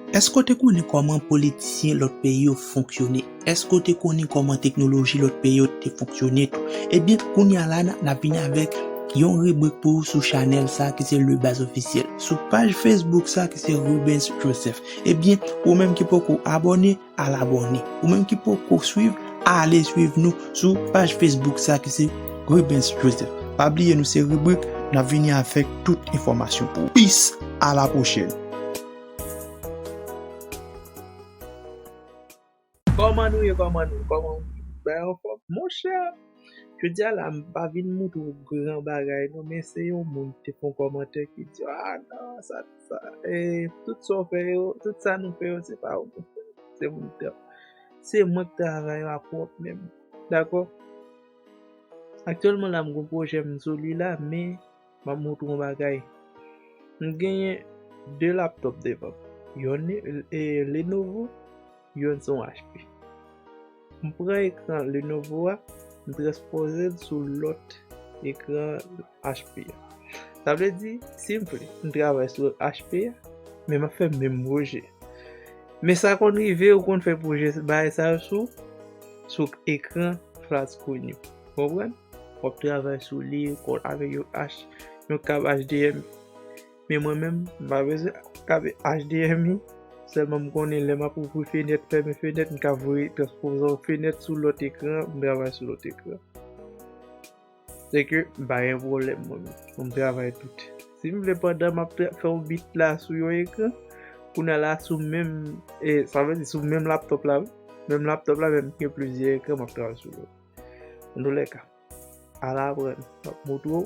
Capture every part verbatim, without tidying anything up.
Èske w te konnen kòman politisyen lòt peyi yo fonksyone? Èske w te konnen kòman teknoloji lòt peyi yo te fonksyone tou? Ebyen, kounye a la, n a, n ap vini avèk yon ribrik pou ou sou chanèl sa ki se Le Baz Officiel. Sou paj Facebook sa ki se Rubens Joseph. Ebyen, ou menm ki poko abòne, al abòne. Ou menm ki poko swiv, ale swiv nou sou paj Facebook sa ki se Rubens Joseph. Pa bliye nou se ribrik, n ap vini avèk tout enfòmasyon pou ou. Peace, a la pwochèn. Kòman nou ye, kòman nou, kòman nou? Bay anfòm? Monchè, jodi a la, m pa vin moutre w gran bagay, non, men se yon moun ki te fè yon kòmantè ki di, ah, non, sa, sa, eh, tout sa w fè yo, tout sa nou fè yo, se pa ou nou fè yo. Se moun ki tra-, se mwen ki travay yo a pwòp men m. Dakò? Aktyèlman la, m gen pwojè m sou li la, men m ap moutre w yon bagay. M genyen de laptòp devan m. Yonn e, e Lenovo, yonn se yon H P. M pran ekran Lenovo a, m transpoze l sou lòt ekran H P a. Sa vle di, si m vle, m travay sou H P a, men m ap fè menm pwojè. Men sa konn rive, ou konn fè pwojè bagay sa yo sou, sou ekran flat screen yo. Konprann? W ap travay sou li kon avèk yon H, yon kab H D M I. Men mwen menm, m pa bezwen kab H D M I. Sèlman m konnen lè m ap ouvri fenèt, fèmen fenèt, m ka voye transpozè fenèt sou lòt ekran, m travay sou lòt ekran. Se ke m pa gen pwoblèm mwen menm pou m travay tout. Si m vle pandan m ap tra-, fè yon bit la sou yon ekran, kounye a la sou menm, e, sa vle di sou menm laptòp la, wi. Menm laptòp la, menm gen plizyè ekran, m ap travay sou yo. Antoulèka, al aprann, m ap moutre w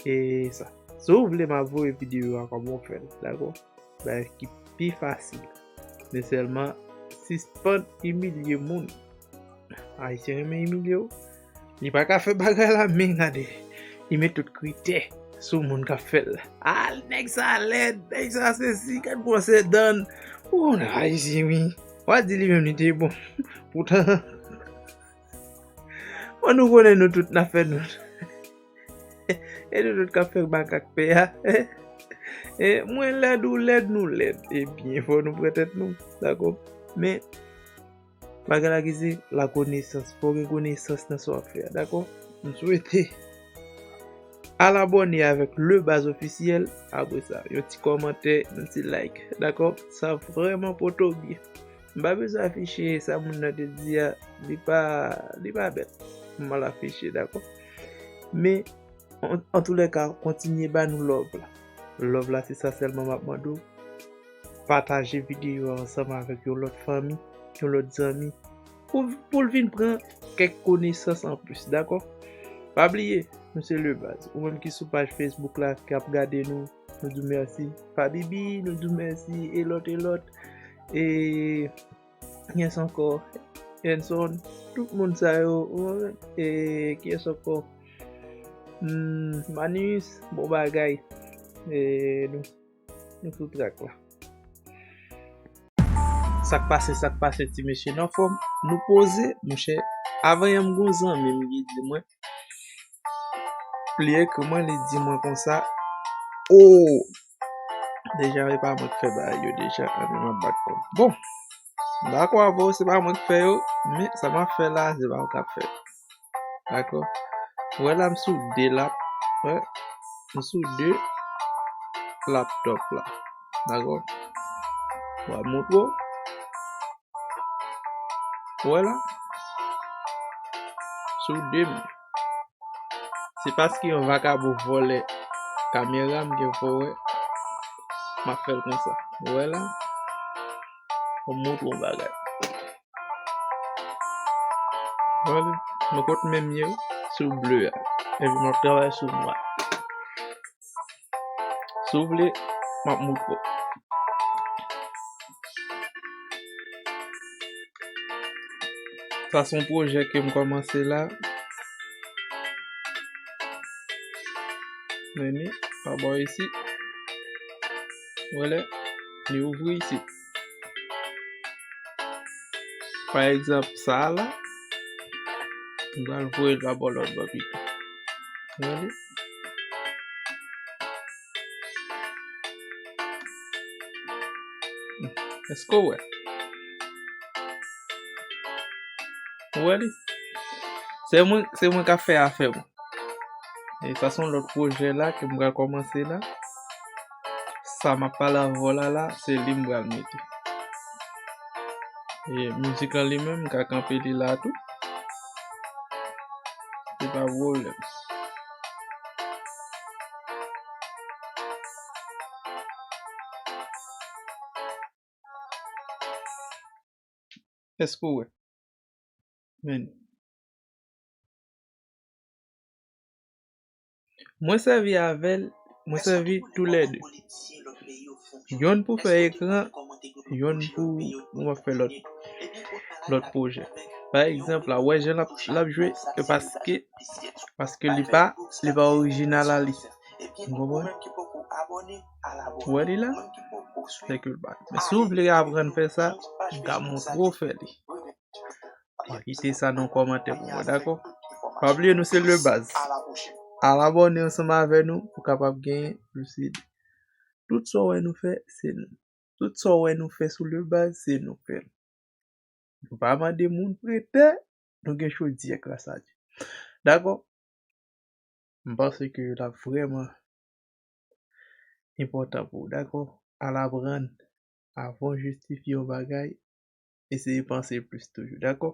e sa. Si w vle m ap voye videyo a kòman w fè l, dakò? Bagay ki pi fasil. Men sèlman, sispann imilye moun. Ayisyen renmen imilye w. Li pa ka fè bagay la, men gade. Li met tout kritè sou moun k ap fè l la. Ah, nèg sa lèd, nèg sa sesi, gad gwosè dan l. Ou konnen Ayisyen, wi. W a di li menm li te bon. Poutan, bon, nou konnen nou tout n ap fè nou. E nou tout k ap fè makak pè a. E mwen lèd, ou lèd, nou lèd. Ebyen, fò nou pran tèt nou, dakò? Men, bagay la ki se lakonesans. Fò w gen konesans nan sa w ap fè a, dakò? M swete al abòne avèk Le Baz Officiel. Apre sa, yon ti kòmantè, yon ti like, dakò? Sa vrèman poto byen. M pa bezwen afiche sa moun nan te di a, li pa, li pa bèt pou m al afiche, dakò? Men, an, antoulèka, kontinye ba nou love la. Love la, se sa sèlman m ap mande w. Pataje videyo a ansanm avèk yon lòt fanmi, yon lòt zanmi, pou, pou l vin pran kèk konesans anplis, dakò? Pa bliye, nou se Le Baz. Ou menm ki sou paj Facebook la, k ap gade nou, nou di w mèsi. Fabibi, nou di w mèsi, e lòt, e lòt. E, kiyès ankò? Enson, tout moun sa yo, e, kiyès ankò? Hmm, Manus, bon bagay. E, nou, nou sou track la. Sa k pase, sa k pase, ti mesye, n anfòm? Nou poze, monchè. Avan yè m gon zanmi m ki di mwen, li ekri mwen, li di mwen konsa, oh, deja, e pa mwen k fè bagay yo deja, ann, m ap bat kò m. Bon, m dakò avè w, se pa mwen k fè yo, men sa m ap fè la, se pa ou k ap fè l. Dakò? Ou wè la, m sou de lap, wè, m sou de laptòp la. Dakò? Mwen moutre w. Ou wè la? Sou de m. Se paske yon vakabon vòlè kamera m gen fò wè. M ap fè l konsa. Ou wè la? Ou moutre yon bagay. Wè li? Men kot menm ye sou ble a. Epi m ap travay sou nwa. Si w vle, m ap moutre w. Sa se yon pwojè ke m kòmanse la. Men li pa bò isit. Wè lè li ouvri isit. Pa egzanp, sa a la, m pral voye l pa bò lòt bò pito. Wè li? Èske w wè? Ou wè li? Se mwen, se mwen k ap fè afè mwen. E sa se yon lòt pwojè la ke m pral kòmanse la. Sa m ap pale avè w la la, se li m pral mete. E mizik lan li menm, m ka kanpe li la tou. Se pa pwoblèm. Èske w wè? Men. Mwen sèvi avè l, mwen sèvi toulède. Yonn pou fè ekran, yonn pou mwen fè lòt, lòt pwojè. Pa egzanp, la, w wè jan l ap, l ap jwe, e paske, paske li pa, li pa orijinal a li. Ou konprann? Ou wè li la? Sèkil ba. Men si w vle aprann fè sa, m ka montre w fè li. Mwen kite sa nan kòmantè pou mwen, dakò? Pa bliye nou se le baz. Al abòne ansanm avè nou pou kapab genyen plis ide. Tout sa w wè nou fè, se nou. Tout sa w wè nou fè sou le baz, se nou fè l. Nou pa mande moun prete, nou gen chodyè gras a Dye. Dakò? M panse ke l ap vrèman enpòtan pou ou, dakò? Al aprann avan w jistifye yon bagay, eseye panse plis toujou, dakò?